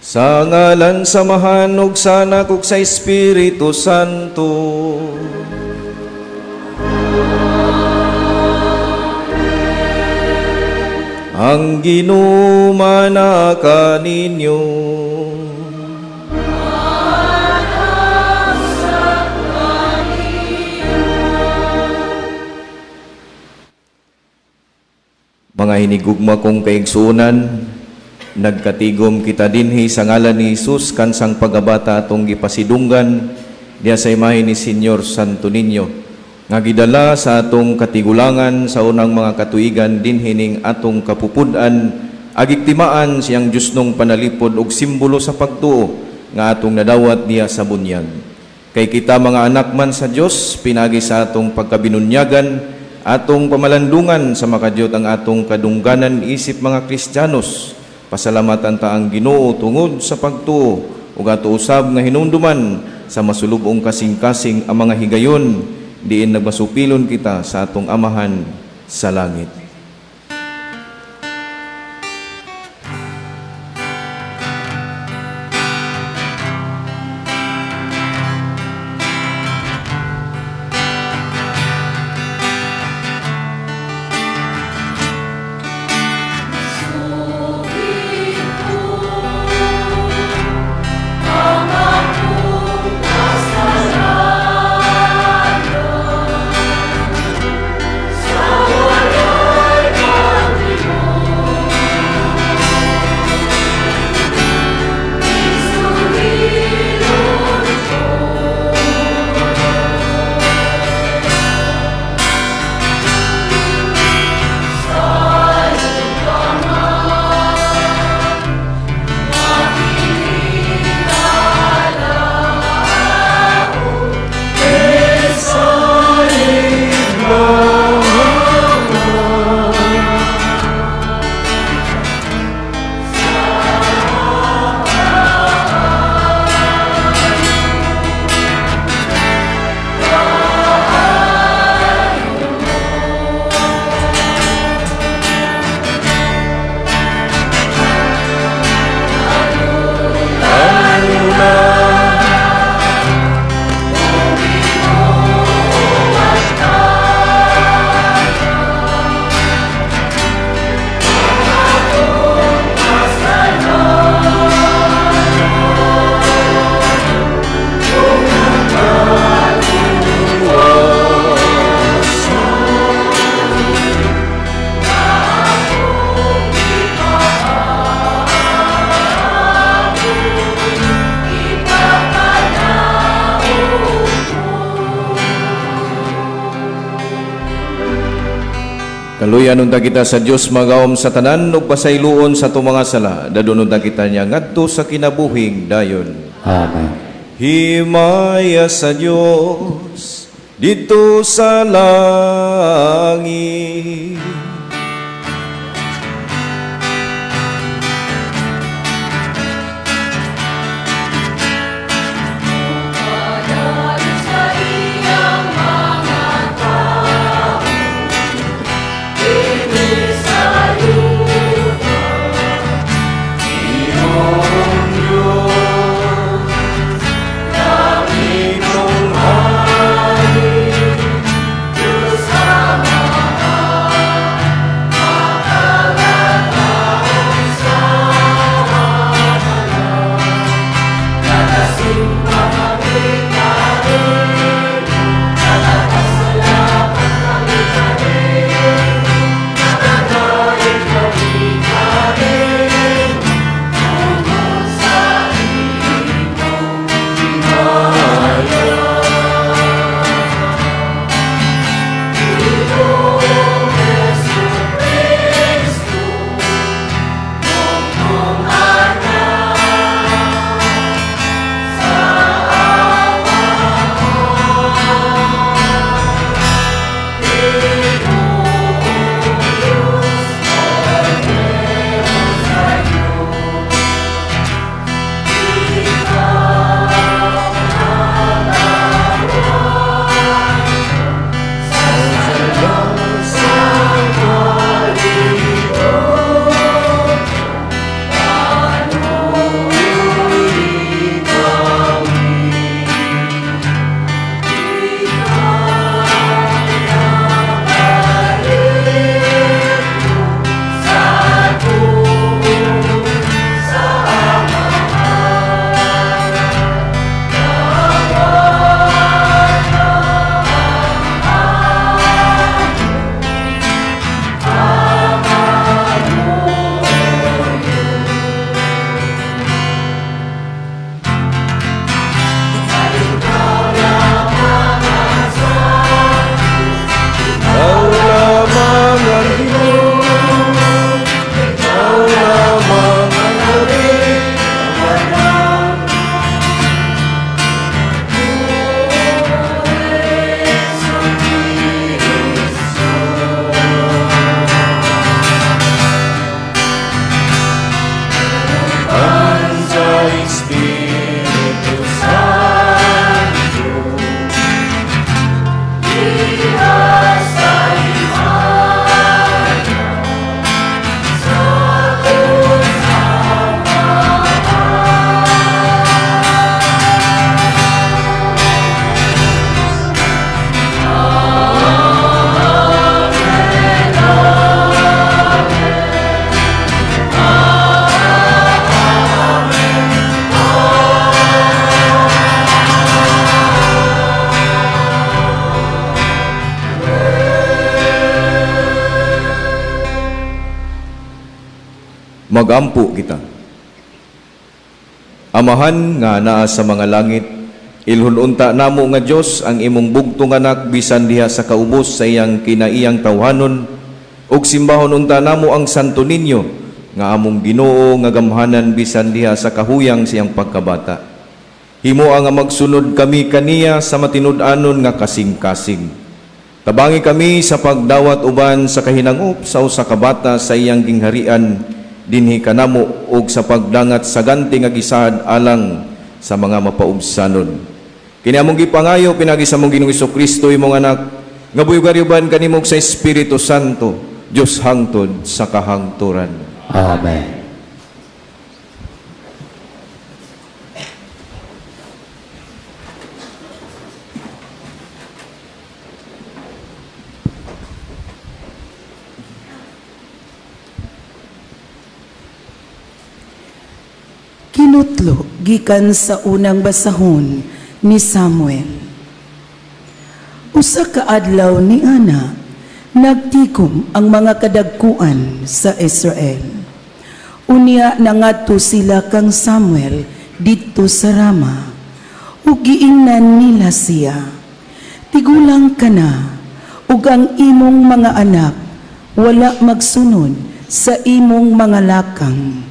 Sa ngalan sa Amahan ug sa Anak ug sa Espiritu Santo. Ang Ginoo manaka ninyo. Mga hinigugma kong kaigsuonan, nagkatigom kita dinhi sa ngalan ni Jesus kansang pagabata atong gipasidunggan diya sa imahe ni Senyor Santo Niño nga gidala sa atong katigulangan sa unang mga katuigan dinhi ning atong kapupud-an, agiktimaan siyang Diyosnong panalipod og simbolo sa pagtuo nga atong nadawat diya sa bunyag. Kay kita mga anak man sa Dios pinagi sa atong pagkabinunyagan, atong pamalandungan sa makadiyot ang atong kadungganan isip mga Kristiyanos. Pasalamatan ta ang Ginoo tungod sa pagtuo ug ato usab nga hinumduman sa masulubong kasing-kasing ang mga higayon diin nagmasupilon kita sa atong Amahan sa langit. Kaluyan unta kita sa Dios magaom sa tanan ug pasayloon sa atong mga sala. Dadon unta kita niya ngadto sa kinabuhing dayon. Amen. Himaya sa Dios didto sa langit. Magampo kita. Amahan nga naa sa mga langit, ilhon unta namo nga Dios ang imong bugtong Anak bisan diha sa kaubos sa iyang kinaiyang tawhanon, ug simbahon unta namo ang Santo Niño nga among Ginoo nga gamhanan bisan diha sa kahuyang siyang pagkabata. Himoa nga magsunod kami kaniya sa matinud-anon nga kasing-kasing. Tabangi kami sa pagdawat uban sa kahinangop sa usa ka bata sa iyang gingharian dinhi kanamo ug sa pagdangat sa ganti nga gisaad alang sa mga mapaubsanon. Kini among gipangayo pinaagi sa among Ginoong Kristo, imong Anak, nga buhi uban kanimo sa Espiritu Santo, Dios hangtod sa kahangturan. Amen. Kinutlo gikan sa unang basahon ni Samuel. Usa ka adlaw ni ana, nagtikom ang mga kadagkuan sa Israel. Unya nangadto sila kang Samuel didto sa Rama. Ug giingnan nila siya, "Tigulang ka na, ug ang imong mga anak wala magsunod sa imong mga lakang.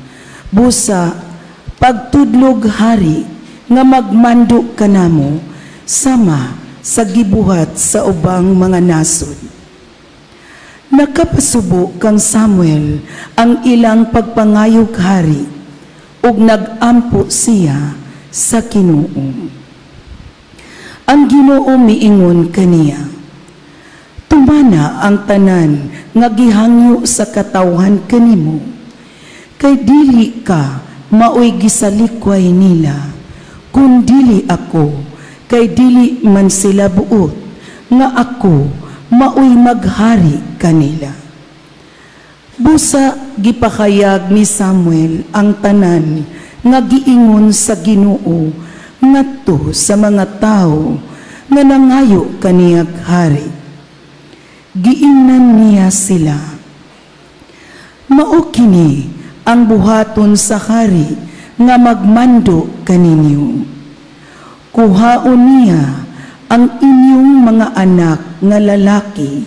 Busa pagtudlog hari nga magmando kanamo sama sa gibuhat sa ubang mga nasod." Nakapasubo kang Samuel ang ilang pagpangayog hari, ug nagampo siya sa Ginoo. Ang Ginoo miingon kaniya, "Tumana ang tanan nga gihangyo sa katawhan kanimo, kay dili ka maoy gisalikway nila, kun dili ako, kay dili man sila buot nga ako maoy maghari kanila." Busa gipahayag ni Samuel ang tanan nga giingon sa Ginoo ngadto sa mga tawo nga nangayo kaniyag hari. Giingnan niya sila, "Mao kini ang buhaton sa hari nga magmando kaninyo. Kuhaon niya ang inyong mga anak nga lalaki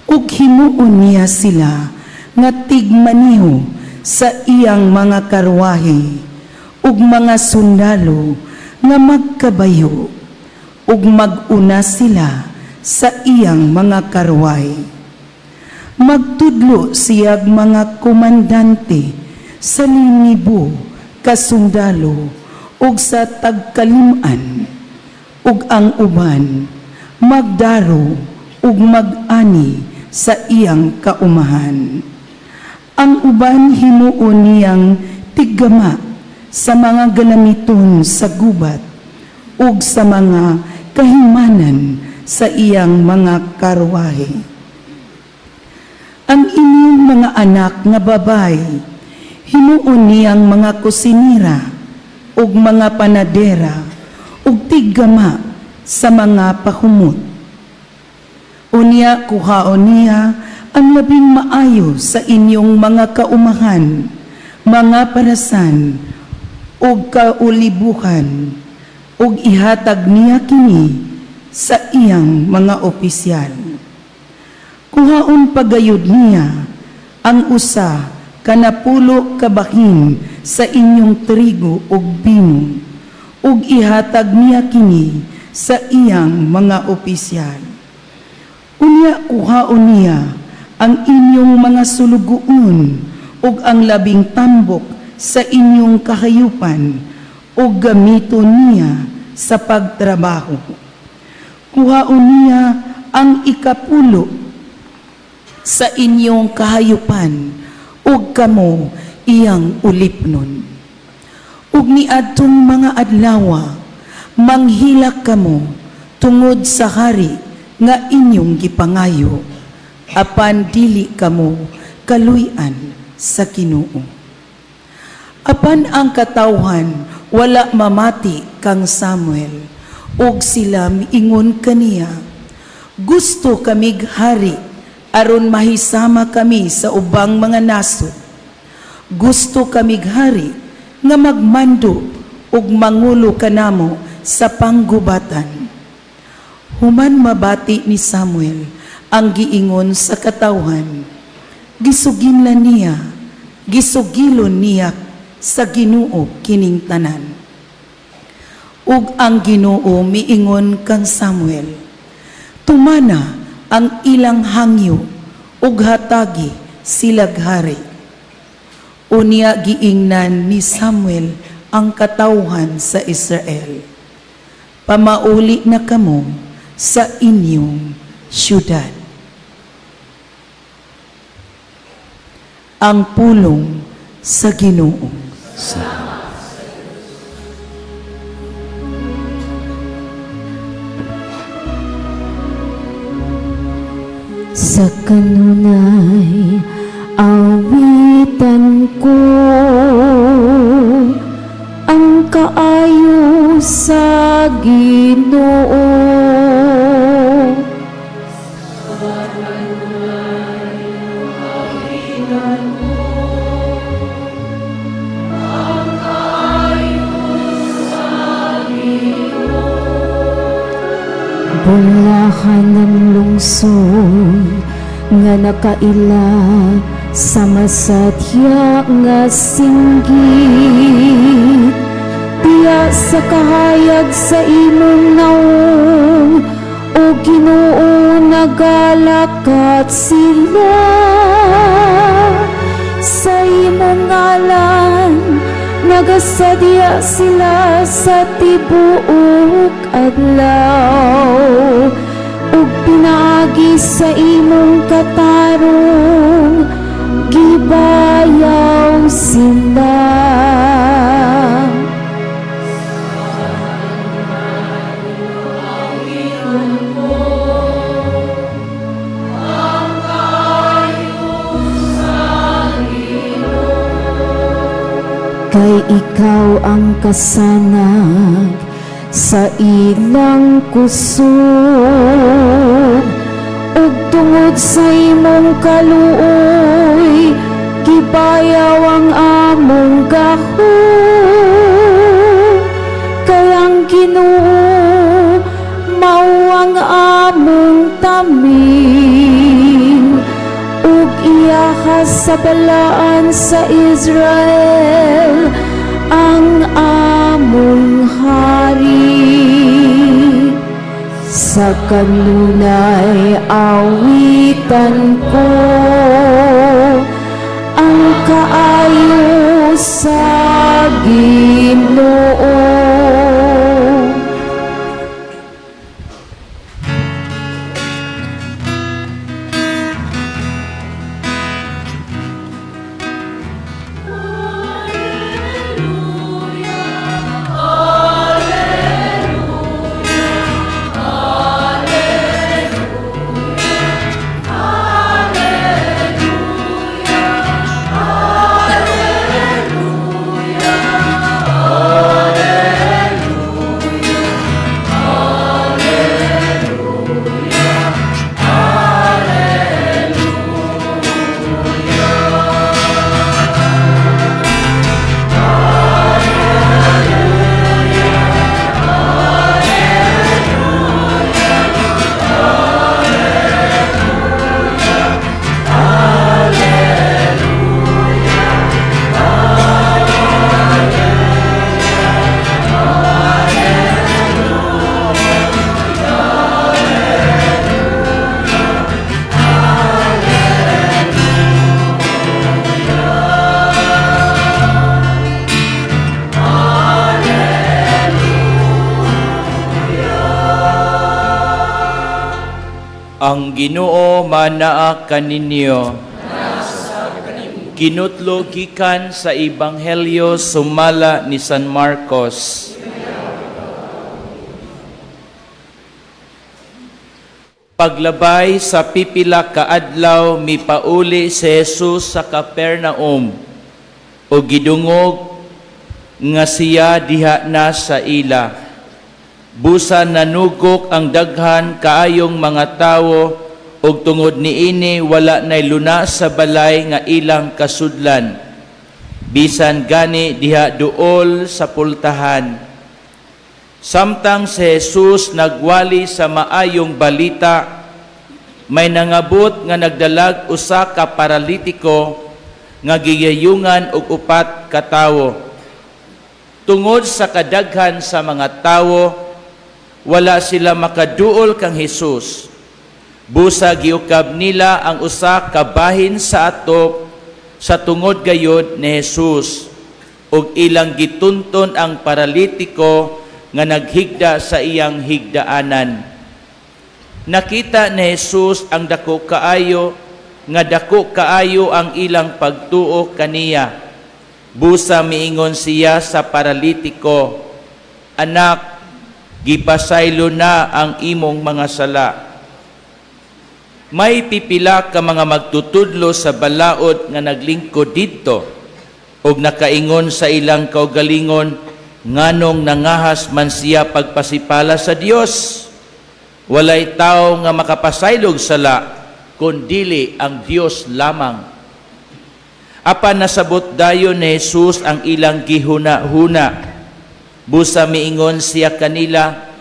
ug himuon niya sila nga tigmaniho sa iyang mga karwahe ug mga sundalo nga magkabayo, ug mag-una sila sa iyang mga karwahe. Magtudlo siyag mga komandante sa linibo ka sundalo ug sa tagkalim-an, ug ang uban magdaro ug mag-ani sa iyang kaumahan. Ang uban himuon niyang tiggama sa mga galamiton sa gubat ug sa mga kahimanan sa iyang mga karwahe. Ang inyong mga anak nga babayi himuon niyang mga kusinira ug mga panadera ug tiggama sa mga pahumot. Unya kuhaon niya ang labing maayo sa inyong mga kaumahan, mga parasan ug kaulibuhan, ug ihatag niya kini sa iyang mga opisyal. Kuhaon pagayod niya ang usa ka napulo ka bahin sa inyong trigo ug bino, ug ihatag niya kini sa iyang mga opisyal. Unya kuhaon niya ang inyong mga sulugoon ug ang labing tambok sa inyong kahayupan ug gamiton niya sa pagtrabaho. Kuhaon niya ang ikapulo sa inyong kahayupan ug kamo iyang ulipnon. Ug niadtong mga adlawa, manghilak kamo tungod sa hari nga inyong gipangayo, apan dili kamo kaluy-an sa Ginoo." Apan ang katawhan wala mamati kang Samuel, ug sila miingon kaniya, "Gusto kamig hari aron mahisama kami sa ubang mga nasod." Gusto kamig hari nga magmando ug mangulo kanamo sa panggubatan." Human mabati ni Samuel ang giingon sa katawhan, gisugilon niya sa Ginoo kining tanan. Ug ang Ginoo miingon kang Samuel, "Tumana ang ilang hangyo ug hatagi silag hari." Unya giingnan ni Samuel ang katawhan sa Israel, "Pamauli na kamo sa inyong syudad." Ang pulong sa Ginoo. Sa kanunay awitan ko ang kaayo sa Ginoo. Bulahan ng lungsod nga nakaila sa masadya nga singgit, diya sa kahayag sa imong naong, o Ginoo, nagalakat sila. Sa imong ngalan nagasadya sila sa tibuok adlaw, ug pinaagi sa imong katarong gibayaw sila. Kay ikaw ang kasanag sa ilang kusog, ug tungod sa imong kaluoy gibayaw ang among gahom. Kay ang Ginoo mao ang among taming, ug iyaha sa balaan sa Israel ang among hari. Sa kanunay awitan ko ang kaayo sa Ginoo. Ang Ginoo manaa kaninyo. Kinutlo gikan sa Ebanghelyo sumala ni San Marcos. Paglabay sa pipila ka adlaw, mipauli si Jesus sa Capernaum ug gidungog nga siya diha na sa ila. Busa nanugok ang daghan kaayong mga tawo, ug tungod niini wala nay luna sa balay nga ilang kasudlan. Bisan gani diha duol sa pultahan. Samtang si Jesus nagwali sa maayong balita, may nangabot nga nagdalag usa ka paralitiko nga giyayungan og upat ka tawo. Tungod sa kadaghan sa mga tawo, wala sila makaduol kang Jesus. Busa giukab nila ang usa ka bahin sa atop sa tungod gayod ni Jesus ug ilang gitunton ang paralitiko nga naghigda sa iyang higdaanan. Nakita ni Jesus ang dako kaayo nga dako kaayo ang ilang pagtuo kaniya. Busa miingon siya sa paralitiko, "Anak, gipasaylo na ang imong mga sala." May pipila ka mga magtutudlo sa balaod nga naglingkod didto ug nakaingon sa ilang kaugalingon, "Nganong nangahas man siya pagpasipala sa Dios? Walay tawo nga makapasaylog sala kun dili ang Dios lamang." Apan nasabot dayon ni Jesus ang ilang gihuna-huna. Busa miingon siya kanila,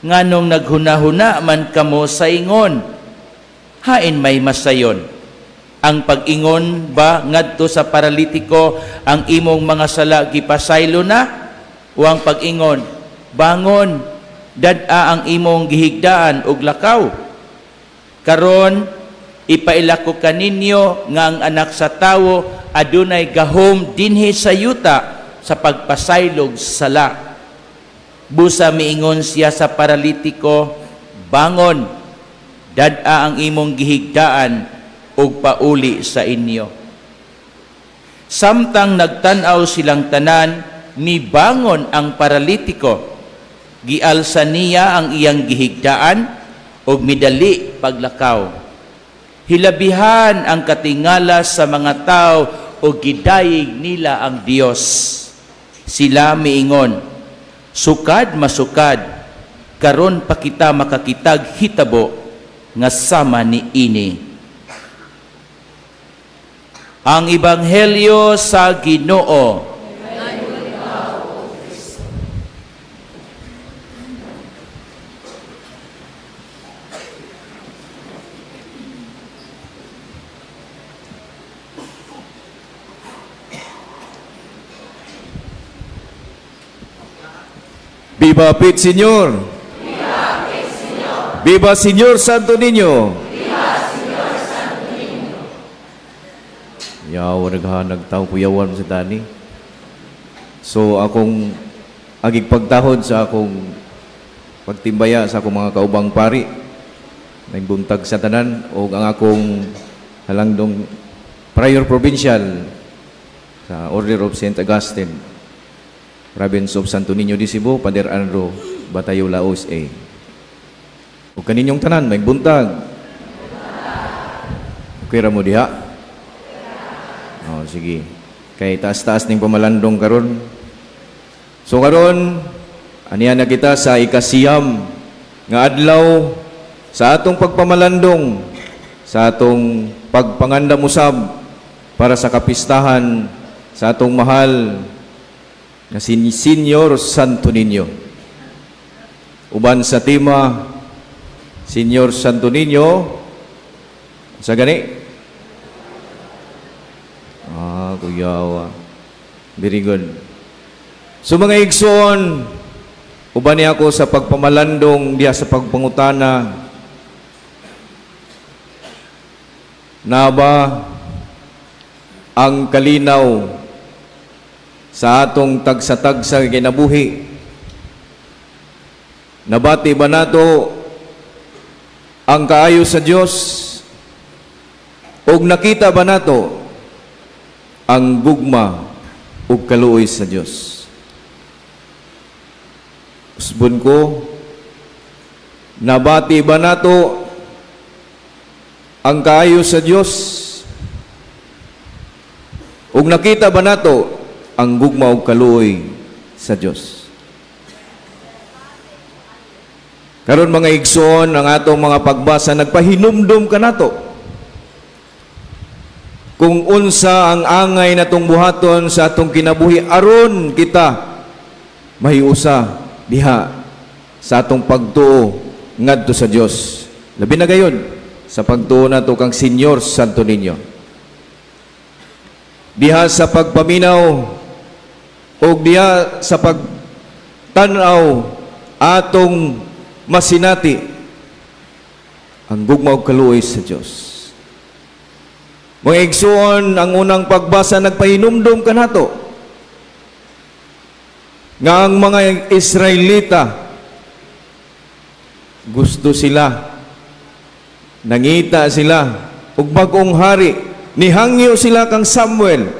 "Nganong naghuna-huna man kamo sa ingon? Hain may masayon? Ang pag-ingon ba ngadto sa paralitiko, 'Ang imong mga sala gipasaylo na,' o ang pag-ingon, 'Bangon, dad-a ang imong gihigdaan ug lakaw'? Karon ipaila ko kaninyo nga ang Anak sa Tawo adunay gahom dinhi sa yuta sa pagpasaylog sala." Busa miingon siya sa paralitiko, "Bangon, dad-a ang imong gihigdaan ug pauli sa inyo." Samtang nagtan-aw silang tanan, mibangon ang paralitiko. Gialsa niya ang iyang gihigdaan ug midali paglakaw. Hilabihan ang katingala sa mga tao ug gidayeg nila ang Dios. Sila miingon, "Sukad masukad, karon pa kita makakitag hitabo nga sama ni ini." Ang Ebanghelyo sa Ginoo. Viva Pit Señor! Viva Viva Señor Santo Niño! Viva Señor Santo Niño! Yaw, naghanag tao, kuyawan sa tani. So, akong agig pagtahod sa akong pagtimbaya sa akong mga kaubang pari, nagbuntag sa tanan, o ang akong halangdong Prior Provincial sa Order of St. Augustine, Province of Santo Niño de Cebu, Pader Andrew Batayola OSA. O kaninyong tanan, may buntag. Okay ra mo diha? Oh, sige. Kay taas-taas ning pamalandong karon. So karon, aniya na kita sa ikasiyam nga adlaw sa atong pagpamalandong, sa atong pagpangandam usab para sa kapistahan sa atong mahal nga si Señor Santo Niño. Uban sa tema Señor Santo Niño sa gani? Ah, kuyawa. Very good. So mga igsoon, uban niya ako sa pagpamalandong diya sa pagpangutana na ba ang kalinaw sa atong tagsa-tagsa kinabuhi? Nabati ba nato ang kaayo sa Dios? Og nakita ba nato ang gugma ug kaluoy sa Dios? Usbon ko, nabati ba nato ang kaayo sa Dios? Ug nakita ba nato ang gugma ug kaluoy sa Dios? Karon mga igsoon, ang atong mga pagbasa nagpahinumdum kanato Kung unsa ang angay natong buhaton sa atong kinabuhi aron kita mahiusa diha sa atong pagtuo ngadto sa Dios. Labi na gayon sa pagtuo nato kang Senyor Santo Niño. Diha sa pagpaminaw o diha sa pagtan-aw, atong masinati ang gugma ug kaluoy sa Dios. Mga igsoon, ang unang pagbasa nagpahinumdum kanato nga ang mga Israelita, gusto sila, nangita sila og bag-ong hari. Nihangyo sila kang Samuel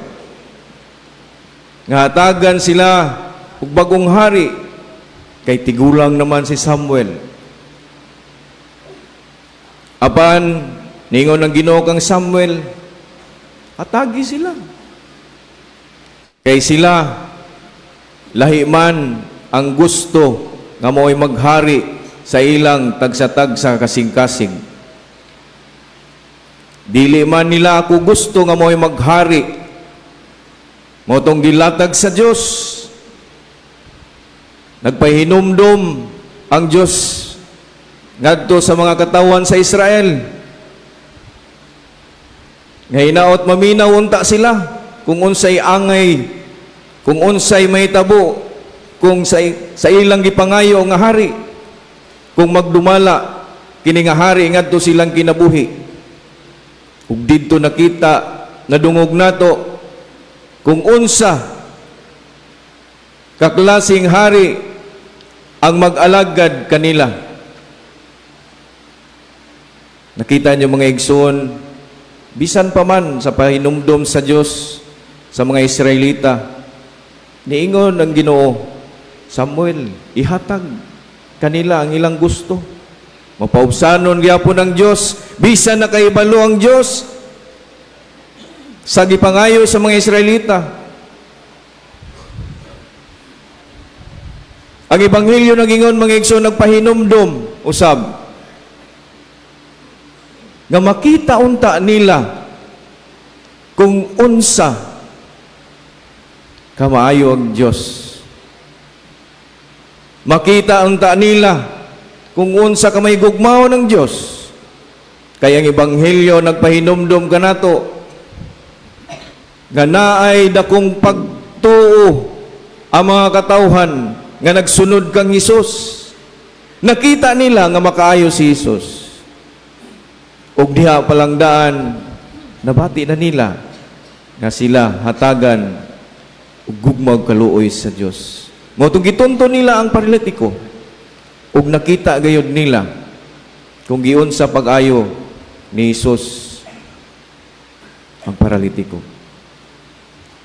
nga hatagan sila og bag-ong hari kay tigulang naman si Samuel. Apan ningon ang Ginoo kang Samuel, hatagi sila kay sila lahi man ang gusto nga mo'y maghari sa ilang tagsa-tagsa kasing-kasing. Dili man nila ako gusto nga mo'y maghari. Mao tong gilatag sa Dios. Nagpahinumdum ang Dios ngadto sa mga katawan sa Israel nga hinaot maminaw unta sila kung unsay angay, kung unsay mahitabo kung sa ilang gipangayo nga hari, kung magdumala kini nga hari ngadto silang kinabuhi. Ug didto nakita, nadungog nato kung unsa kaklasing hari ang mag-alagad kanila. Nakita niyo, mga igsoon, bisan pa man sa pahinumdom sa Dios sa mga Israelita, niingon ang Ginoo, "Samuel, ihatag kanila ang ilang gusto." Mapaubsanon gyapon ang Dios bisan nakahibalo ang Dios sa gipangayo sa mga Israelita. Ang Ebanghelyo nagingon, mga igsoon, nagpahinumdom usab nga makita unta nila kung unsa kamaayo ang Dios. Makita unta nila kung unsa ka may gugmao ng Dios. Kaya ang Ebanghelyo nagpahinumdom kanato nga naay dakong pagtuo ang mga katawhan nga nagsunod kang Hesus. Nakita nila nga makaayo si Hesus. Ug diha palang daan, nabati na nila nga sila hatagan og gugma ug kaluoy sa Dios. Mao tong gitunto nila ang paralitiko ug nakita gayud nila kung giunsa pag-ayo ni Hesus ang paralitiko.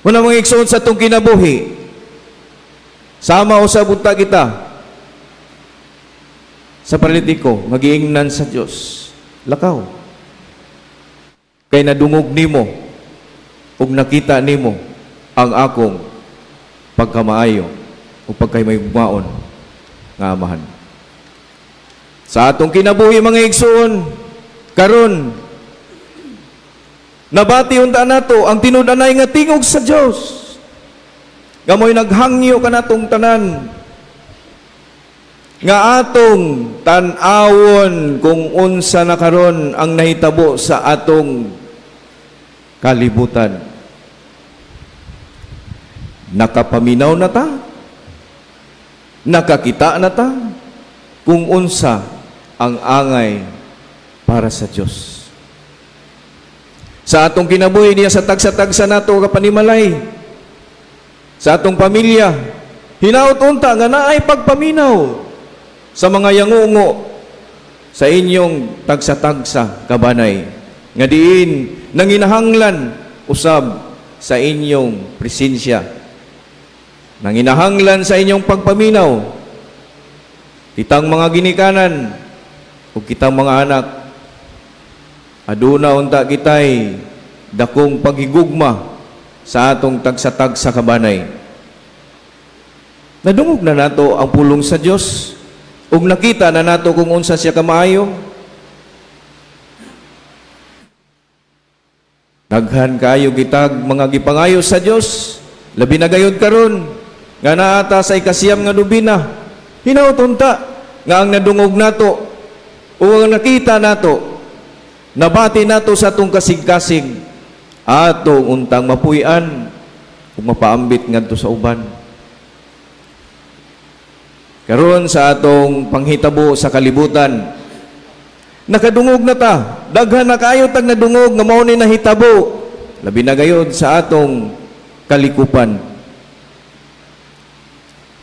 Muna, mga igsoon, sa atong kinabuhi, sama usab unta kita sa paralitiko, magiingnan sa Dios, "Lakaw. Kay nadungog nimo ug nakita nimo ang akong pagkamaayo o pagkahigugmaon nga Amahan." Sa atong kinabuhi, mga igsoon, karon nabati unta nato ang tinud-anay nga tingog sa Dios. Nga mo'y naghangyo kanatong tanan nga atong tan-awon kung unsa na karon ang nahitabo sa atong kalibutan. Nakapaminaw na ta, nakakita na ta kung unsa ang angay para sa Dios. Sa atong kinabuhi niya sa tagsa-tagsa nato ka panimalay, sa atong pamilya, hinaot unta nga naay pagpaminaw sa mga yangungo sa inyong tagsa-tagsa kabanay nga diin nanginahanglan usab sa inyong presensya, nanginahanglan sa inyong pagpaminaw, kitang mga ginikanan ug kitang mga anak. Aduna unta kitay dakong paghigugma sa atong tagsa-tagsa kabanay. Nadungog na nato ang pulong sa Dios ug nakita na nato kung unsa siya kamaayo. Daghan kaayo kitag mga gipangayo sa Dios, labi na gayud karon nga naa ta sa 9 nga nobena. Hinaot unta nga ang nadungog nato o ang nakita nato, nabati nato sa atong kasing-kasing, ato untang mapuy-an ug mapaambit ngadto sa uban. Karon sa atong panghitabo sa kalibutan, nakadungog na ta, daghan na kaayo tag nadungog nga mao ni nahitabo, labi na gayod sa atong kalikupan.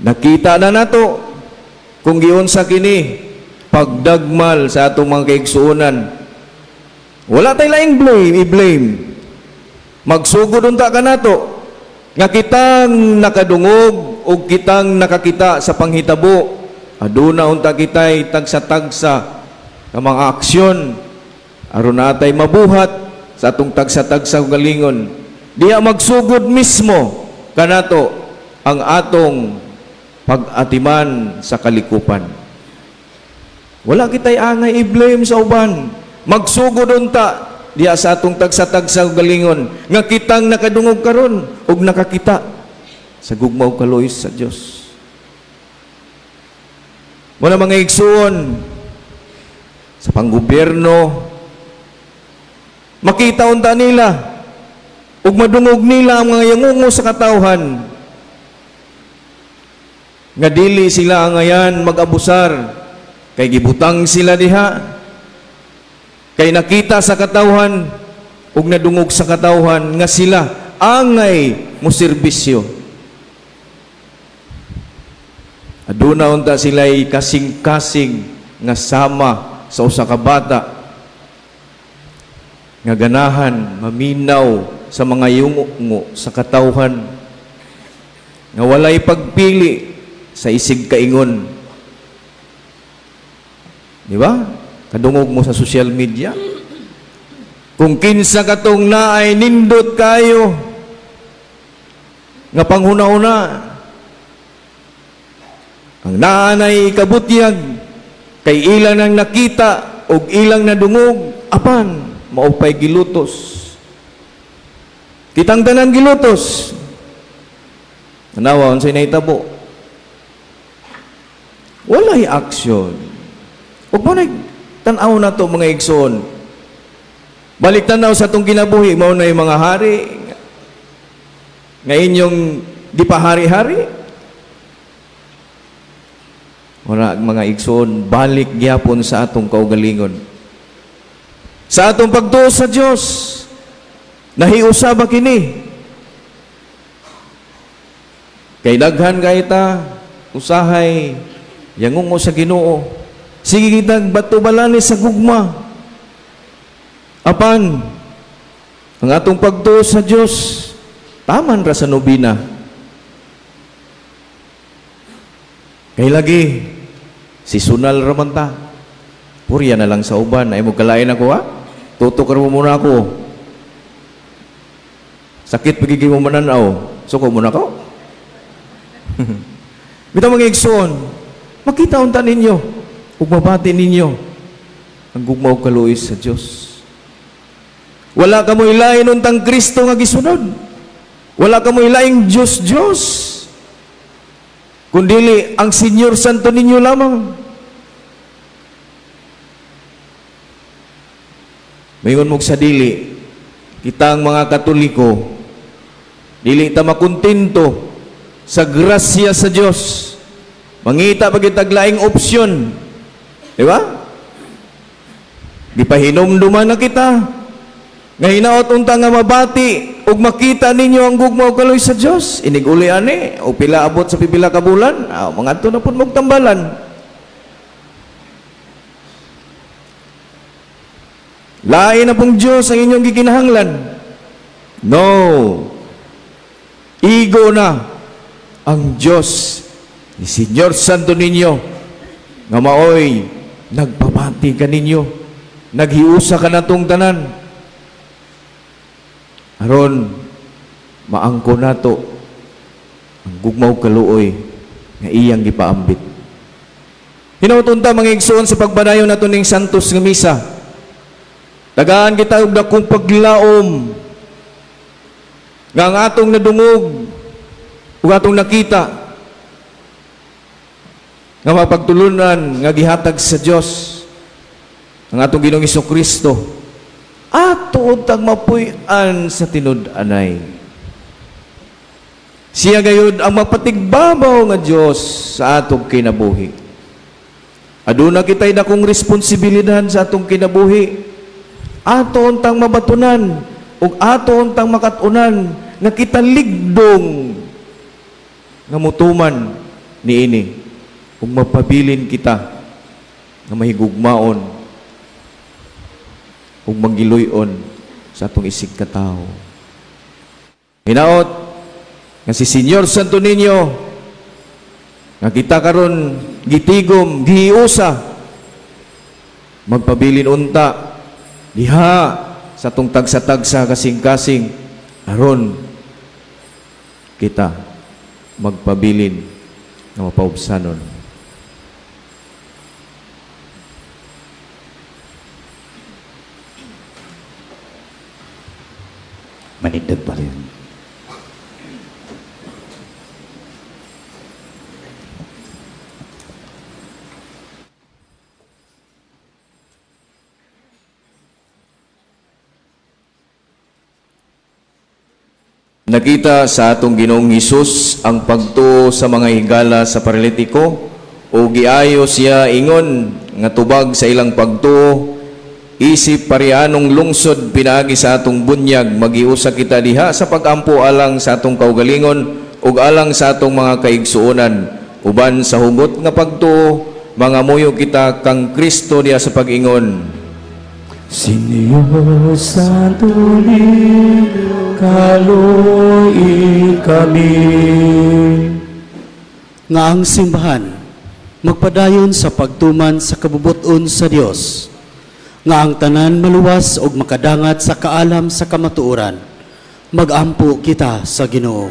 Nakita na nato kung giunsa kini pagdagmal sa atong mga kaigsuonan. Wala tay laing blame, i-blame. Magsugod unta ka nato nga kitang nakadungog o kitang nakakita sa panghitabo, aduna unta kitay tagsa-tagsa nga mga aksyon aron natay mabuhat sa atong tagsa-tagsa galingon. Diha magsugod mismo kanato ang atong pag-atiman sa kalikupan. Wala kitay angay i-blame sa uban. Magsugod unta diha sa atong tagsa-tagsa galingon nga kitang nakadungog karon ug nakakita sa gugma ug kaluoy sa Dios. Wala, mga igsuon, sa panggobyerno, makita unta nila ug madungog nila ang mga yangungo sa katawhan nga dili sila angayan mag-abusar kay gibutang sila diha, kay nakita sa katawhan ug nadungog sa katawhan nga sila angay mo serbisyo. Aduna unta sila'y kasing-kasing nga sama sa usa ka bata nga ganahan maminaw sa mga yungo sa katawhan nga walay pagpili sa isig kaingon. Di ba? Kadungog mo sa social media. Kung kinsa katong naay nindot kayo nga panghuna-una, ang naanay kabutyag kay ilang nang nakita og ilang nadungog, apan maupay gilutos. Kitang tanan gilutos. Tanawa unsay nahitabo. Walay aksyon. Ug mo tan-aw na to, mga igsoon. Balik tanaw sa atong kinabuhi, mao na yung mga hari nga inyong di pa hari-hari. Wala, mga igsoon, balik gyapon sa atong kaugalingon. Sa atong pagtuo sa Dios, nahiusa ba kini? Kay daghan kay ta usahay yangungo sa Ginoo. Sige kitag bato balani sa gugma. Apan ang atong pagtuo sa Dios taman ra sa nobina. Kay lagi seasonal ra man ta. Purya na lang sa uban, ay mo kalain ako ha. Tutok ra mo muna ako. Sakit pagiging mo mananaw. Suko mo na ko. Bitaw, mga igsoon, makita unta ninyo ug mabati ninyo ang gugma ug kaluoy sa Dios. Wala ka mo'y lain untang Kristo nga gisunod. Wala ka mo'y laing Diyos Diyos. Kundili ang Senyor Santo Niño lamang. Mayon mo sa dili, kitang mga Katoliko, dili ta makontento sa grasya sa Dios. Mangita pa kitag laing opsyon. Di ba? Gipahinumduman na kita nga hinaot unta nga mabati ug makita ninyo ang gugma ug kaluoy sa Dios. Inig uli ani o pila abot sa pipila ka bulan, mangadto na pud mog tambalan. Lain na pong Diyos ang inyong gikinahanglan. No. Igo na ang Diyos ni Senyor Santo Niño nga maoy nagpabati kaninyo, naghiusa ka natong tanan aron maangko nato ang gugma ug kaluoy nga iyang gipaambit. Hinaot unta, mga igsoon, sa pagbanayon nato ning Santos nga Misa, tagaan kita og dakong paglaom. Nga ang atong nadungog ug atong nakita nga mapagtulunan nga gihatag sa Dios ang atong Ginoong Kristo, ato untang mapuy-an sa tinud-anay. Siya gayud ang mapatigbabaw nga Dios sa atong kinabuhi. Aduna kita'y dakong responsibilidad sa atong kinabuhi. Ato untang mabatunan ug ato untang makat-unan nga kita ligdong nga mutuman niini ug mapabilin kita nga mahigugmaon ug manggiluy-on sa atong isig katawo. Hinaot nga si Senyor Santo Niño nga kita karon gitigom, gihiusa, magpabilin unta diha sa atong tagsa-tagsa kasing-kasing aron kita magpabilin nga mapaubsanon. Manindag pa rin. Nakita sa atong Ginoong Hesus ang pagtuo sa mga higala sa paralitiko o giayo siya ingon nga tubag sa ilang pagtuo isip parianong lungsod pinaagi sa atong bunyag magiusa kita diha sa pagampo alang sa atong kaugalingon ug alang sa atong mga kaigsuonan uban sa hugot nga pagtuo mga muyo kita kang Kristo diha sa pag-ingon. Senyor Santo Niño, kaluoy kami. Nga ang simbahan magpadayon sa pagtuman sa kabubuton sa Dios, nga ang tanan maluwas og makadangat sa kaalam sa kamatuoran. Magampo kita sa Ginoo.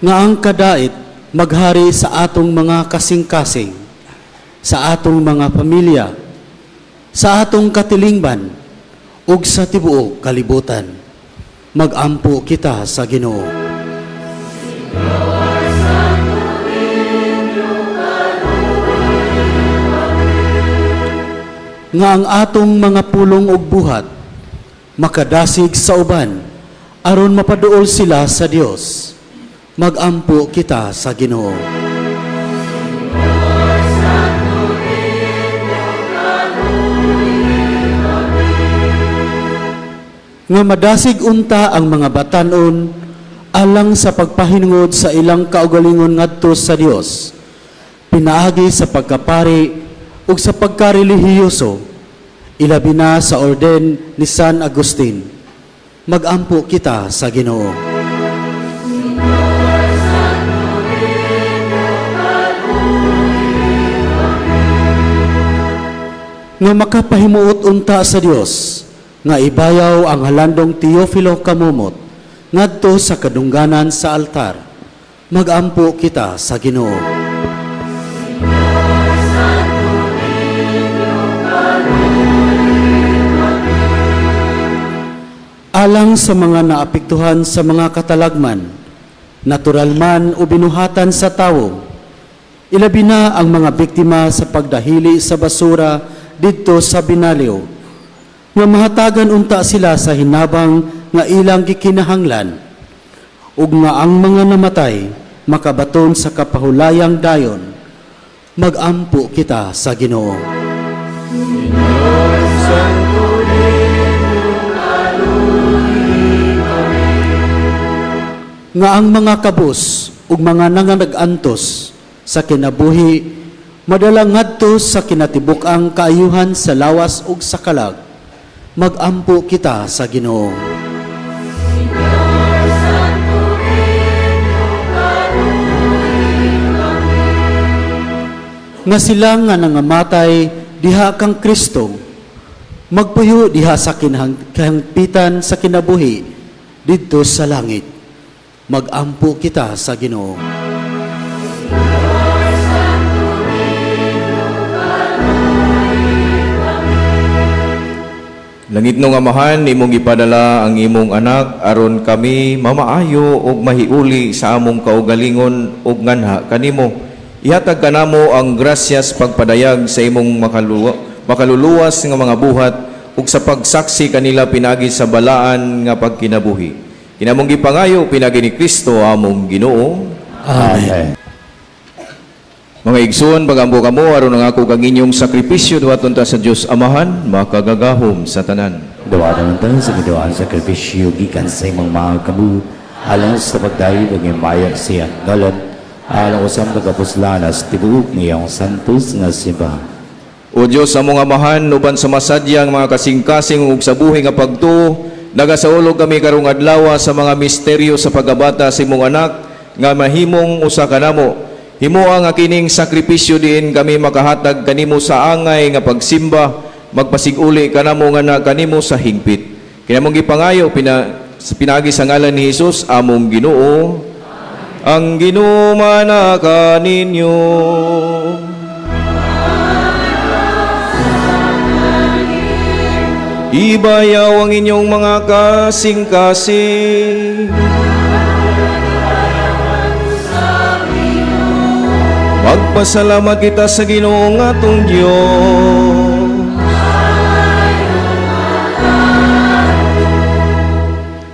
Nga ang kadait maghari sa atong mga kasing-kasing, sa atong mga pamilya, sa atong katilingban, ug sa tibuok kalibutan. Magampo kita sa Ginoo. Nga ang atong mga pulong ug buhat makadasig sa uban aron mapaduol sila sa Dios. Magampo kita sa Ginoo. Nga madasig unta ang mga batanon alang sa pagpahinungod sa ilang kaugalingon ngadto sa Dios, pinaagi sa pagkapari ug sa pagkarelihiyoso, ilabi na sa orden ni San Agustin. Magampo kita sa Ginoo. Nga makapahimuot unta sa Dios nga ibayaw ang halandong Teofilo Camomot ngadto sa kadungganan sa altar. Magampo kita sa Ginoo. Alang sa mga naapektuhan sa mga katalagman, natural man o binuhatan sa tawo, ilabi na ang mga biktima sa pagdahili sa basura didto sa Binaliw, nga mahatagan unta sila sa hinabang nga ilang gikinahanglan, ug nga ang mga namatay makabaton sa kapahulayang dayon. Magampo kita sa Ginoo. Nga ang mga kabus ug mga nanganag-antos sa kinabuhi madala ngadto sa kinatibuk-ang kaayuhan sa lawas ug sa kalag. Magampo kita sa Ginoo. Nga sila nga nangamatay diha kang Kristo, magpuyo diha sa kahangpitan sa kinabuhi didto sa langit. Magampo kita sa Ginoo. Langitnong Amahan, imong gipadala ang imong anak aron kami mamaayo ug mahiuli sa among kaugalingon ug nganha kanimo. Ihatag kanamo ang grasyas pagpadayag sa imong makaluluwas nga mga buhat ug sa pagsaksi kanila pinagi sa balaan nga pagkinabuhi. Kinamong gipangayo pinagi ni Kristo among Ginoo. Amen. Mga igsoon, pagampo kamo aron ang ako kang inyong sakripisyo duhaton ta sa Dios Amahan, makagagahom sa tanan. Duwaton ta sa Ginoo ang sakripisyo gikan sa imong mga kamot alang sa pagdayeg ug himaya sa iyang ngalan, alang usab sa kapuslanan sa tibuok niyang santos nga simbahan. O Dios among Amahan, uban sa masadyang mga kasing-kasing ug sa buhi nga pagtuo, nagasaulog kami karong adlaw sa mga misteryo sa pagabata sa imong anak nga mahimong usa kanamo. Himoa nga kining sakripisyo diin kami makahatag kanimo sa angay nga pagsimba, magpasig-uli kanamo nga na kanimo sa hingpit. Kinamong gipangayo pinaagi sa ngalan ni Hesus among Ginoo. Ang Ginoo mana kaninyo. Ibayaw ang inyong mga kasing-kasing. Magpasalamat kita sa Ginoo nga atong Dios.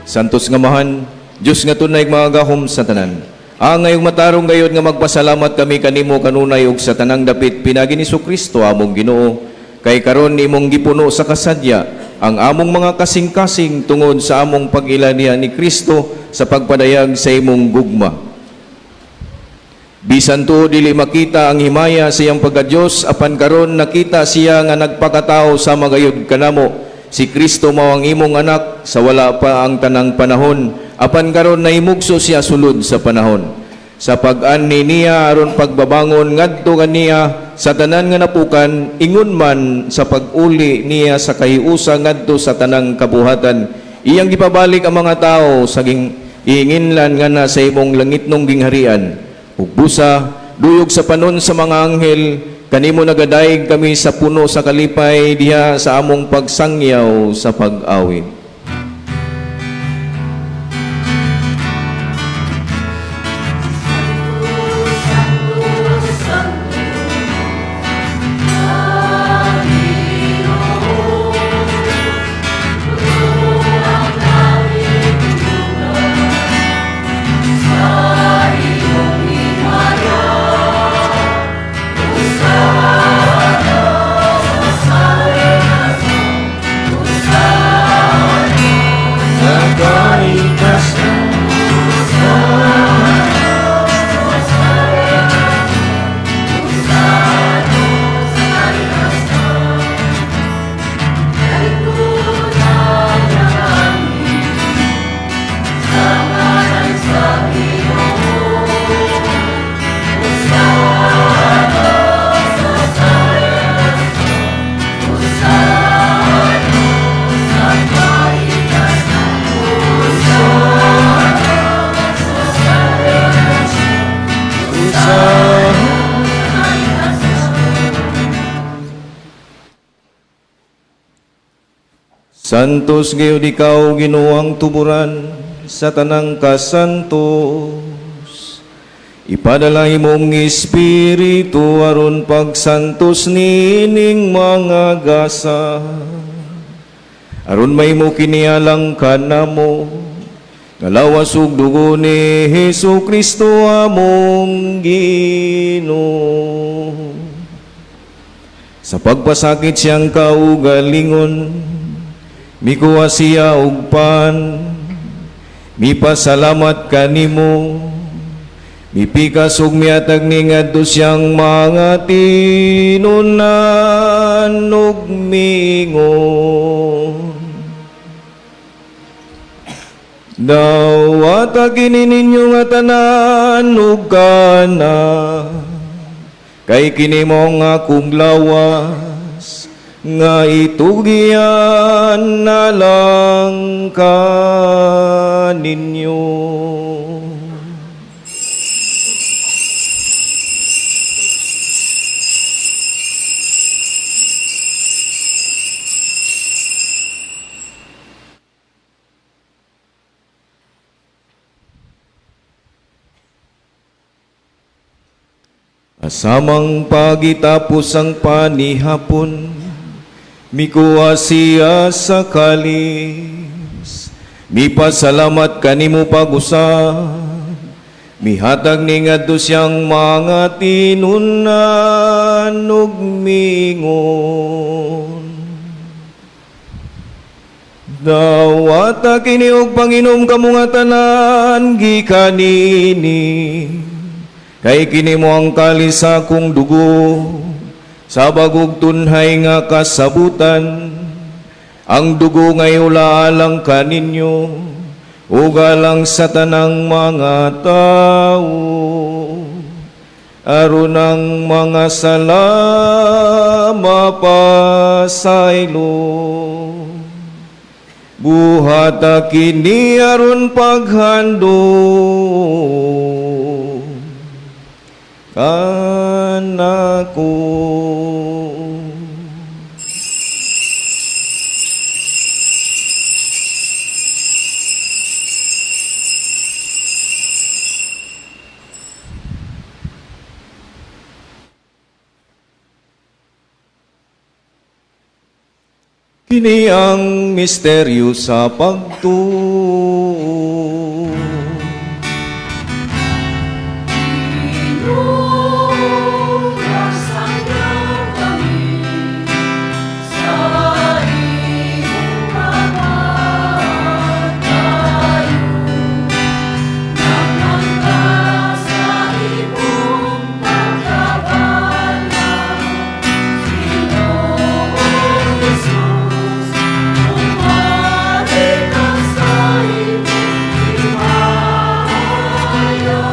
Santos nga Amahan, Dios nga tunay mga gahom sa tanan. Angay ug matarong gayod nga magpasalamat kami kanimo kanunay ug sa tanang dapit pinagi ni Kristo among Ginoo. Kay karon imong gipuno sa kasadya ang among mga kasing-kasing tungod sa among pag-ila ni Kristo sa pagpadayag sa imong gugma. Bisan tuod dili makita ang himaya sa iyang pagka-Dios, apan karon nakita siya nga nagpakatao sa magayod kanamo. Si Kristo mao ang imong anak sa wala pa ang tanang panahon, apan karon nahimugso siya sulod sa panahon. Sa pag-anhi niya aron pagbabangon ngadto kaniya sa tanan nga napukan, ingon man sa pag-uli niya sa kahiusa ngadto sa tanang kabuhatan. Iyang gipabalik ang mga tao sa giinginlan nga na sa imong langitnong gingharian. Ug busa, duyog sa panon sa mga anghel, kanimo nagadayeg kami sa puno sa kalipay diha sa among pagsangyaw sa pag-awit. Santos gayud ikaw, Ginoo, ang tuburan sa tanang kasantos. Ipadala imong espiritu aron pagsantos niining mga gasa. Aron mahimo kini alang kanamo nga lawas ug dugo ni Hesus Kristo among Ginoo. Sa pagpasakit siyang kaugalingon, mikuha siya og pan, mipasalamat kanimo, mipikas ug mihatag ni ngadto siyang mga tinunan ug miingon: "Dawata kini ninyo nga tanan ug kana, kay kini mao ang akong lawas nga itugyan alang kaninyo." Asamang pagitapos ang panihapon, mikuha siya sa kalis. Mipasalamat kanimo pag-usab, mihatag ni ngadto siyang mga tinun-an ug miingon: "Dawata kini og panginom kamo nga tanan gikan niini. Kay kini mao ang kalis sa akong dugo, sa bag-ong tunhay nga kasabutan. Ang dugo nga ihula alang kaninyo, ug alang sa tanang mga tawo. Aron ang mga sala mapasaylo. Buhata kini aron paghandom kanako." Kini ang misteryo sa pagtuo. Ginoo, sangyaw kami sa imong kamatayon. Nagmangka sa imong pagkabanhaw, Ginoong Jesus, Kumari ka sa imong himaya.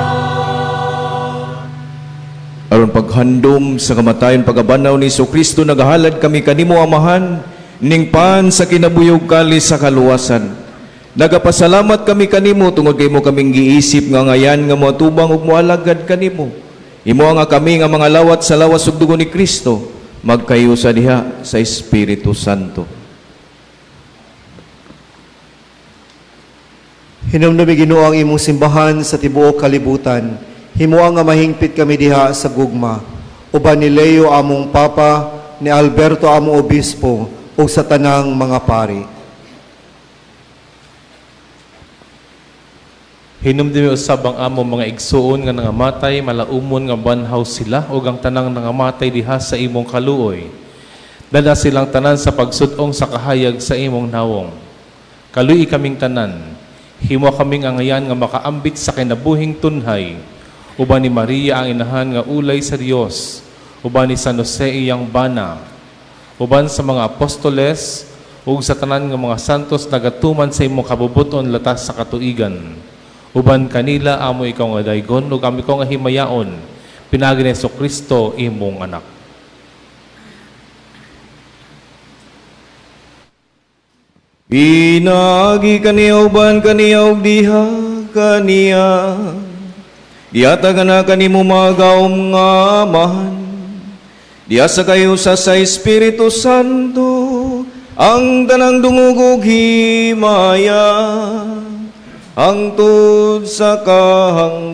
Aron paghandom sa kamatayon pagkabanhaw ni Kristo, nagahalad kami kanimo, Amahan, ning pan sa kinabuhi ug kalis sa kaluwasan. Nagapasalamat kami kanimo tungod kay imo kaming giisip nga angayan nga moatubang ug moalagad kanimo. Imo nga kami nga mga lawat sa lawas ug dugo ni Kristo magkayusa diha sa Espiritu Santo. Hinumdumi, Ginoo, ang imong simbahan sa tibuok kalibutan. Himoa nga mahingpit kami diha sa gugma. Uban ni Leo among Papa, ni Alberto among Obispo, ug sa tanang mga pari. Hinumdumi usab ang among mga igsuon nga nangamatay, malaumon nga banhaw sila ug ang tanang nangamatay diha sa imong kaluoy. Dala silang tanan sa pagsud-ong sa kahayag sa imong nawong. Kaluy kaming tanan, himo kaming angayan nga makaambit sa kinabuhing tunhay, uban ni Maria ang inahan nga ulay sa Dios, uban ni San Jose iyang bana, uban sa mga apostoles ug sa tanan nga mga santos nagatuman sa imong kabubuton latas sa katuigan. Uban kanila amo ikaw nga daygon ug amo ikaw nga himayaon pinaagi ni Kristo imong anak. Pinaagi kaniya, uban kaniya ug diha kaniya. Gihatag na kanimo magawom nga Amahan. Diha sa kayusa sa Espiritu Santo ang tanang dungog ug himaya hangtod sa kahangturan.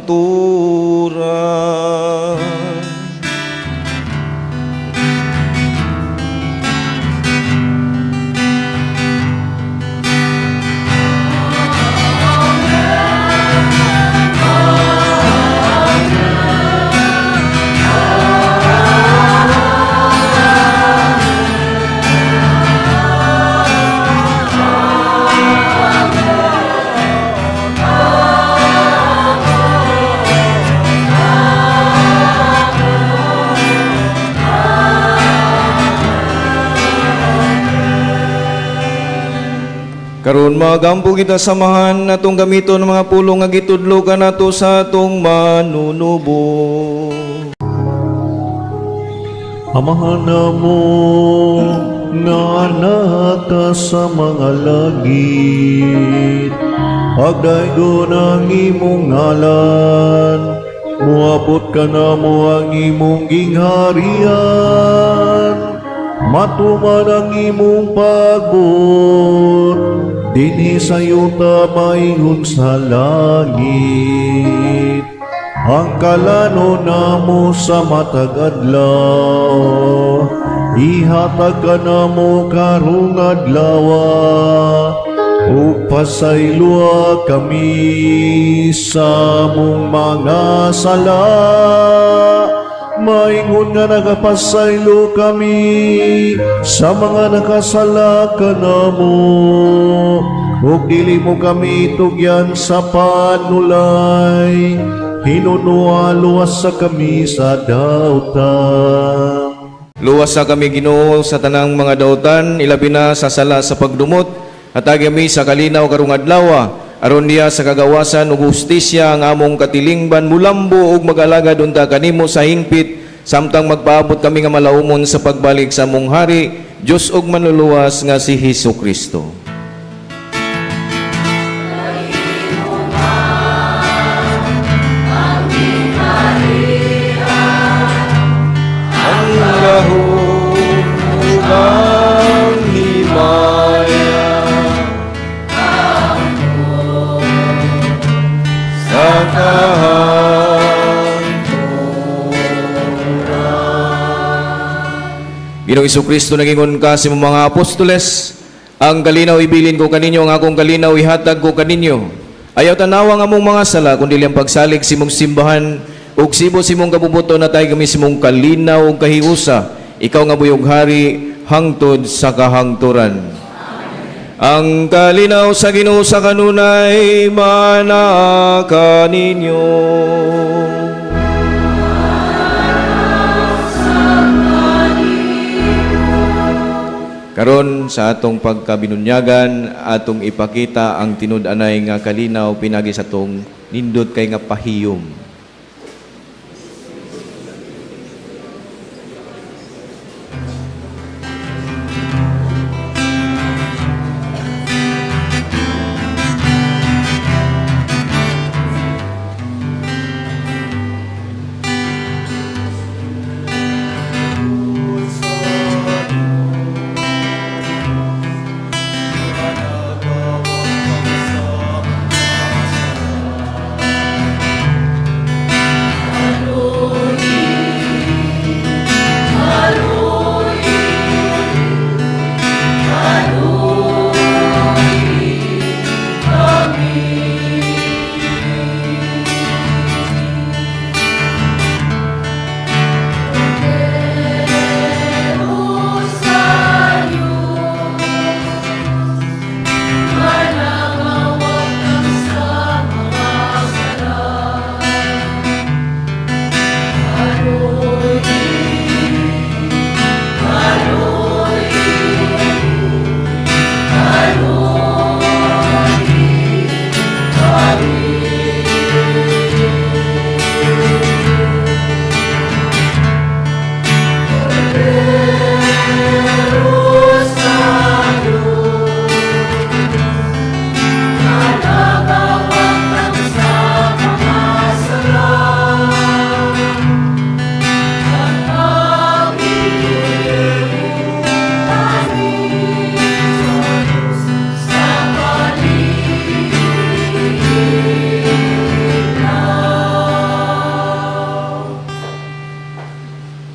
Karon magampo kita sa Amahan, atong gamiton ang mga pulong nga gitudlo kanato sa atong Manunubo. Amahan namo nga naa ka sa mga langit, pagdaygon ang imong ngalan, muabot kanamo ang imong gingharian, matuman ang imong pagbuot, dinhi sa yuta maingon sa langit. Ang kalano namo sa matag adlaw, ihatag kanamo karong adlawa, ug pasayloa kami sa among mga sala, maingon nga nagapasaylo kami sa mga nakasala kanamo, ug dili mo kami tugyan sa panulay, hinunoa luwasa kami sa dautan. Luwasa kami, Ginoo, sa tanang mga dautan, ilabi na sa sala sa pagdumot. Hatagi kami sa kalinaw karong adlaw, aron diha sa kagawasan ug hustisya ang among katilingban mulambo ug mag-alagad unta kanimo sa hingpit, samtang magpaabot kami nga malaumon sa pagbalik sa among hari, Dios ug manluluwas nga si Hesus Kristo. Ang gahom ug ang himaya sa kahangturan. Ginoong Kristo, nagingon ka sa imong mga apostoles, "Ang kalinaw ibilin ko kaninyo, ang akong kalinaw ihatag ko kaninyo. Ayaw tanawa ang among mga sala, kundi ang pagsalig sa imong simbahan, ug sibo sa imong kabubut-on hatagi kami sa imong kalinaw ug kahiusa. Ikaw nga buhi ug hari hangtod sa kahangturan." Ang kalinaw sa Ginoo sa kanunay manaa kaninyo. Karon sa atong pagkabinunyagan, atong ipakita ang tinud-anay nga kalinaw pinagi sa atong nindot kay nga pahiyom.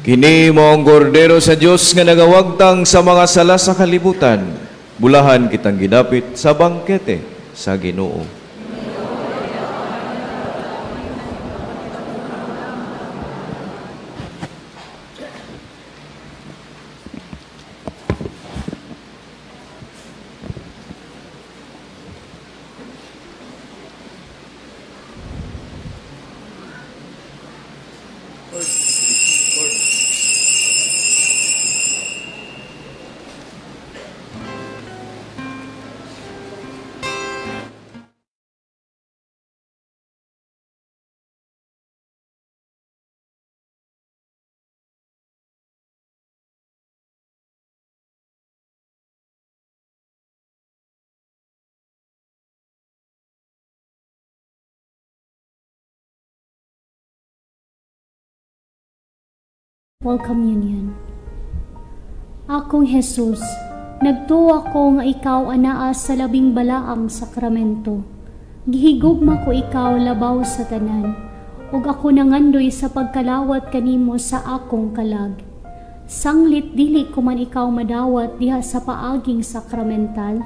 Kini mao ang Kordero sa Dios nga nagawagtang sa mga sala sa kalibutan. Bulahan kitang gidapit sa bangkete sa Ginoo. Holy Communion. Akong Jesus, nagtuo ako nga ikaw anaa sa labing balaang sakramento. Gihigugma ko ikaw labaw sa tanan. ug ako nangandoy sa pagkalawat kanimo sa akong kalag. Sanglit dili ko man ikaw madawat diha sa paaging sakramental,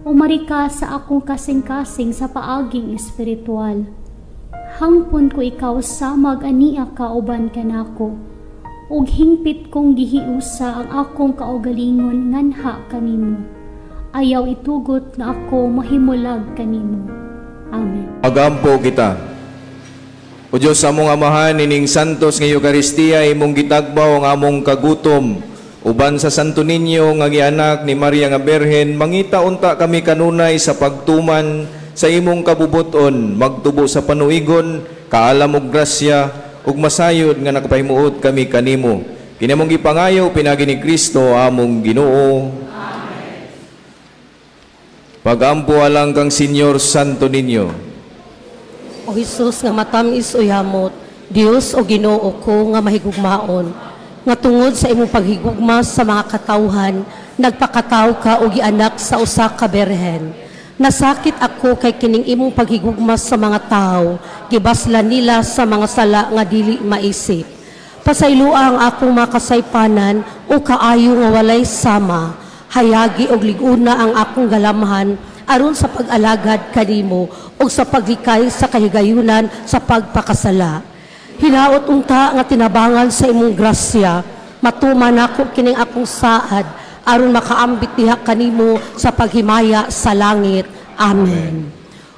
umari ka sa akong kasing-kasing sa paaging espiritual. Hangpon ko ikaw samag ania ka uban kanako, ug hingpit kong gihiusa ang akong kaugalingon nganha kanimo. Ayaw itugot nga ako mahimulag kanimo. Amen. Magampo kita. O Diyos, among Amahan, ining santos nga Eukaristiya, imong gitagbaw ang among kagutom. Uban sa Santo Niño nga gianak ni Maria nga Berhen, mangita unta kami kanunay sa pagtuman sa imong kabubuton, magtubo sa panuigon, kaalam ug grasya, ug masayod nga nakapahimuot kami kanimo. Kini among gipangayo pinaagi ni Kristo among Ginoo. Pagampo alang kang Senyor Santo Niño. O Hesus nga matamis o yamot, Dios o Ginoo ko nga mahigugmaon, nga tungod sa imong paghigugma sa mga katawhan, nagpakataw ka og gianak sa usa ka berhen. Nasakit ako kay kining imong paghigugma sa mga tawo, gibaslan nila sa mga sala nga dili maisip. Pasayloa ang akong mga kasaypanan o kaayo nga walay sama. Hayagi og lig-una ang akong galamhan aron sa pag-alagad kanimo ug sa paglikay sa kahigayunan sa pagpakasala. Hinaot unta nga tinabangan sa imong grasya, matuman nako kining akong saad aron makaambit diha kanimo sa paghimaya sa langit. Amen.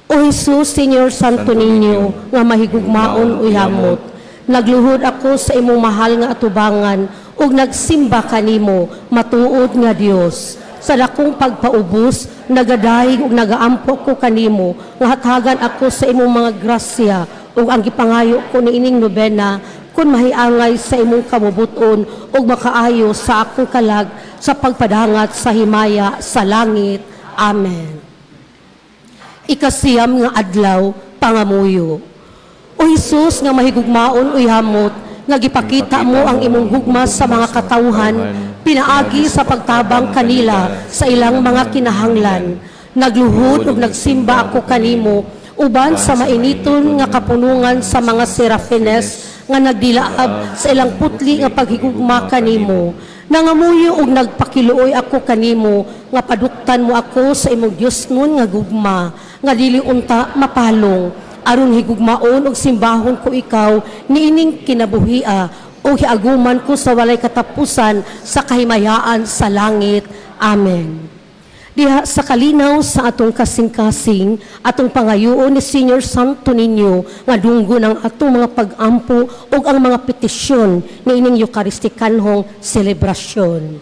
O Jesus, Señor Santo Niño, nga mahigugmaon o yamot, nagluhod ako sa imong mahal nga atubangan ug nagsimba kanimo, matuod nga Dios. Sa dakong pagpaubos, nagadayeg ug nagaampo ko kanimo, nga hatagan ako sa imong mga grasya ug ang gipangayo ko niining nobena kun mahiangay sa imong kabubuton ug makaayo sa akong kalag sa pagpadangat sa himaya sa langit. Amen. Ikasiyam nga adlaw, pangamuyo. O Hesus nga mahigugmaon o yamot, nga gipakita mo ang imong gugma sa mga katawhan, pinaagi sa pagtabang kanila sa ilang mga kinahanglan. Nagluhod ug nagsimba ako kanimo uban sa mainiton nga kapunungan sa mga serafines nga nagdilaab sa ilang putli nga paghigugma kanimo. Nangamuyo og nagpakiluoy ako kanimo nga paduktan mo ako sa imong Diosnon nga gugma nga dili unta mapalong, aron higugmaon og simbahon ko ikaw niining kinabuhia o hiaguman ko sa walay katapusan sa kahimayaan sa langit. Amen. Diha sa kalinaw sa atong kasing-kasing, atong pangayoon ni Senior Santo Niño nga dunggon ang atong mga pag-ampo ug ang mga petisyon niining Eucharistikanhong selebrasyon.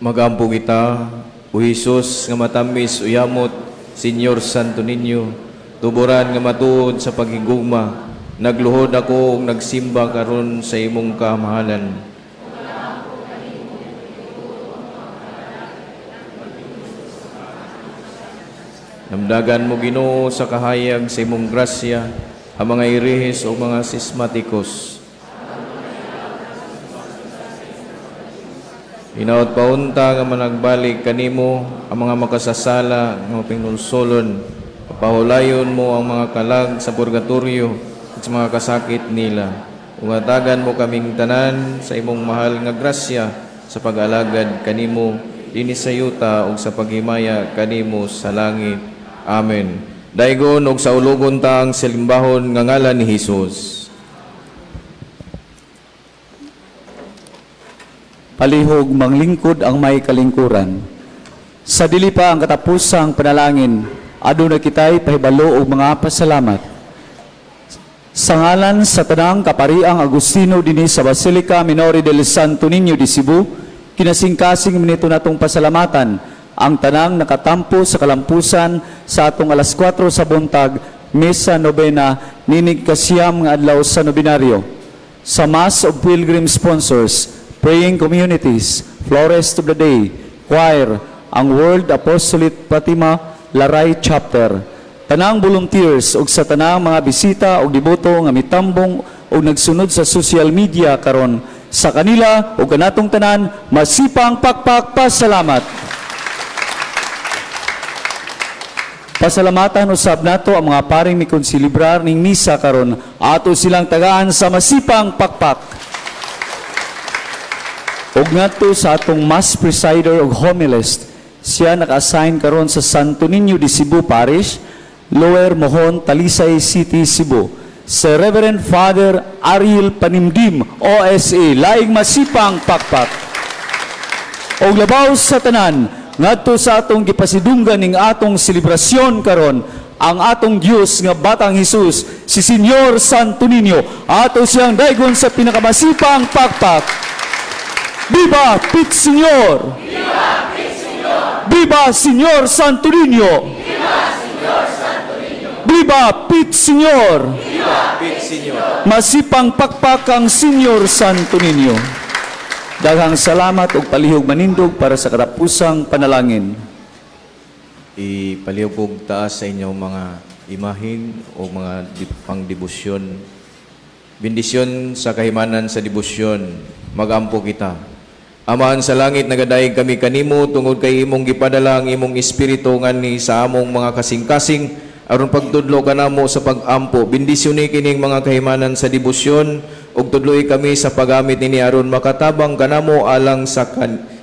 Magampo kita, O Hesus nga matamis o yamot, Senyor Santo Niño, tuburan nga matuod sa paghigugma, nagluhod ako ug nagsimba karon sa imong kamahalan. Namdagan mo Ginoo sa kahayag sa imong grasya ang mga irihis o mga sismatikos. Hinaot paunta nga managbalik kanimo ang mga makasasala nga mapinulsolon. Pahulayon mo ang mga kalag sa purgatorio at sa mga kasakit nila. Ugatagan mo kaming tanan sa imong mahal nga grasya sa pag-alagad kanimo dinhi sa yuta ug sa paghimaya kanimo sa langit. Amen. Daigon ug saulugon ta ang silimbahon nga ngalan ni Hesus. Palihog manglingkod ang may kalingkuran. Sa dili pa ang katapusang panalangin, aduna kita'y pahibalo og mga pasalamat. Sa ngalan sa tanang kapariang Agustino dinhi sa Basilica Minore del Santo Niño de Cebu, kinasingkasing minito natong pasalamatan ang tanang nakatampo sa kalampusan sa atong alas 4 sa buntag, Misa Novena, ninig kasiyam nga adlaw sa nobenaryo. Sa Mass of Pilgrim Sponsors, Praying Communities, Florist of the Day, Choir, ang World Apostolate Fatima Laray Chapter, tanang volunteers ug sa tanang mga bisita ug deboto nga mitambong ug nagsunod sa social media karon, sa kanila ug kanatong tanan masipang pakpak pasalamat. Pasalamatan usab nato ang mga paring mikonselebrar ning misa karon. Ato silang tagaan sa masipang pakpak. Ug ngadto sa atong mass presider ug homilist, siya naka-assign karon sa Santo Niño de Cebu Parish, Lower Mohon, Talisay City, Cebu. Si Reverend Father Ariel Panimdim, OSA, laing masipang pakpak. Og labaw sa tanan, ngadto sa atong gipasidunggan ning atong selebrasyon karon, ang atong Dios nga Batang Hesus, si Señor Santo Niño. Ato siyang daygon sa pinakamasipang pakpak. Viva Pit Señor! Viva Pit Señor! Viva Señor Santo Niño! Viva Señor Santo Niño! Viva Pit Señor! Viva Pit Señor! Masipang pakpak ang Señor Santo Niño. Daghang salamat ug palihog manindog para sa katapusang panalangin. Ipalihog og taas sa inyong mga imahin o mga pangdebosyon. Bendisyon sa kahimanan sa debosyon. Magampo kita. Amahan sa langit, nagadayeg kami kanimo tungod kay imong gipadala ang imong espiritu nganhi sa among mga kasing-kasing aron pagtudlo kanamo sa pag-ampo. Bendisyoni kining mga kahimanan sa debosyon ug tudloi kami sa paggamit nini aron makatabang kanamo alang sa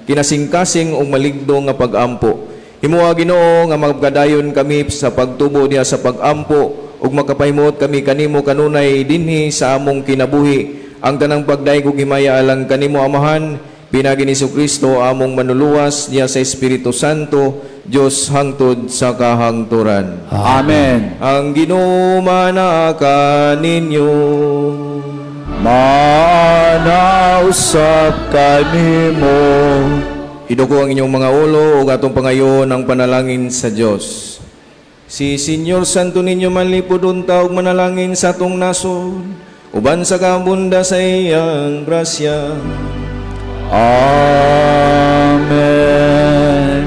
kinasingkasing ug maligdo nga pag-ampo. Himoa, Ginoo, nga magkadayon kami sa pagtubo diha sa pag-ampo ug makapahimuot kami kanimo kanunay dinhi sa among kinabuhi. Ang tanang pagdayeg ug himaya alang kanimo, Amahan, pinaagi ni Kristo among manluluwas, niya sa Espiritu Santo, Dios hangtod sa kahangturan. Amen. Ang Ginoo maanaa kaninyo. Maana usab kanimo. Iduko ang inyong mga ulo ug atong pangayon ang panalangin sa Dios. Si Señor Santo Niño manlipod unta ug manalangin sa atong nasod uban sa kaabunda sa iyang grasya. Amen.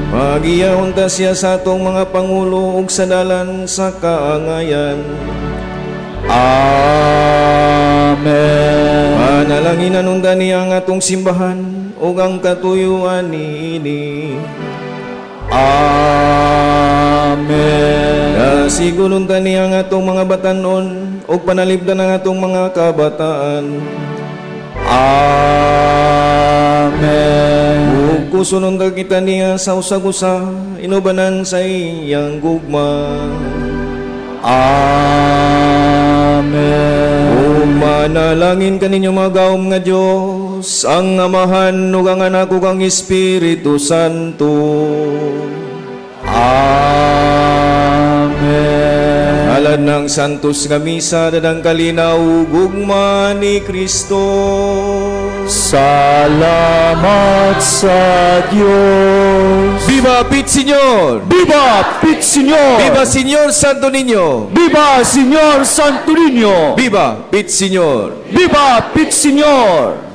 Pagiya unta siya sa atong mga pangulo ug sa dalan sa kaangayan. Amen. Panalanginan unta niya ang atong simbahan ug ang katuyuan niini. Amen. Dasigon unta niya ang atong mga batan-on ug panalipdan ang atong mga kabataan. Amen. Ug kuson unta kita niya sa usag-usa inubanan sa iyang gugma. Amen. Ug manalangin kaninyo magahom nga Dios, ang Amahan ug ang Anak ug ang Espiritu Santo. Amen. Alad ng Santos nga Misa, dadang kalinaw ug gugma ni Kristo. Salamat sa Dios. Viva Pit Señor! Viva Pit Señor! Viva Señor Santo Niño! Viva Señor Santo Niño! Viva Pit Señor! Viva Pit Señor!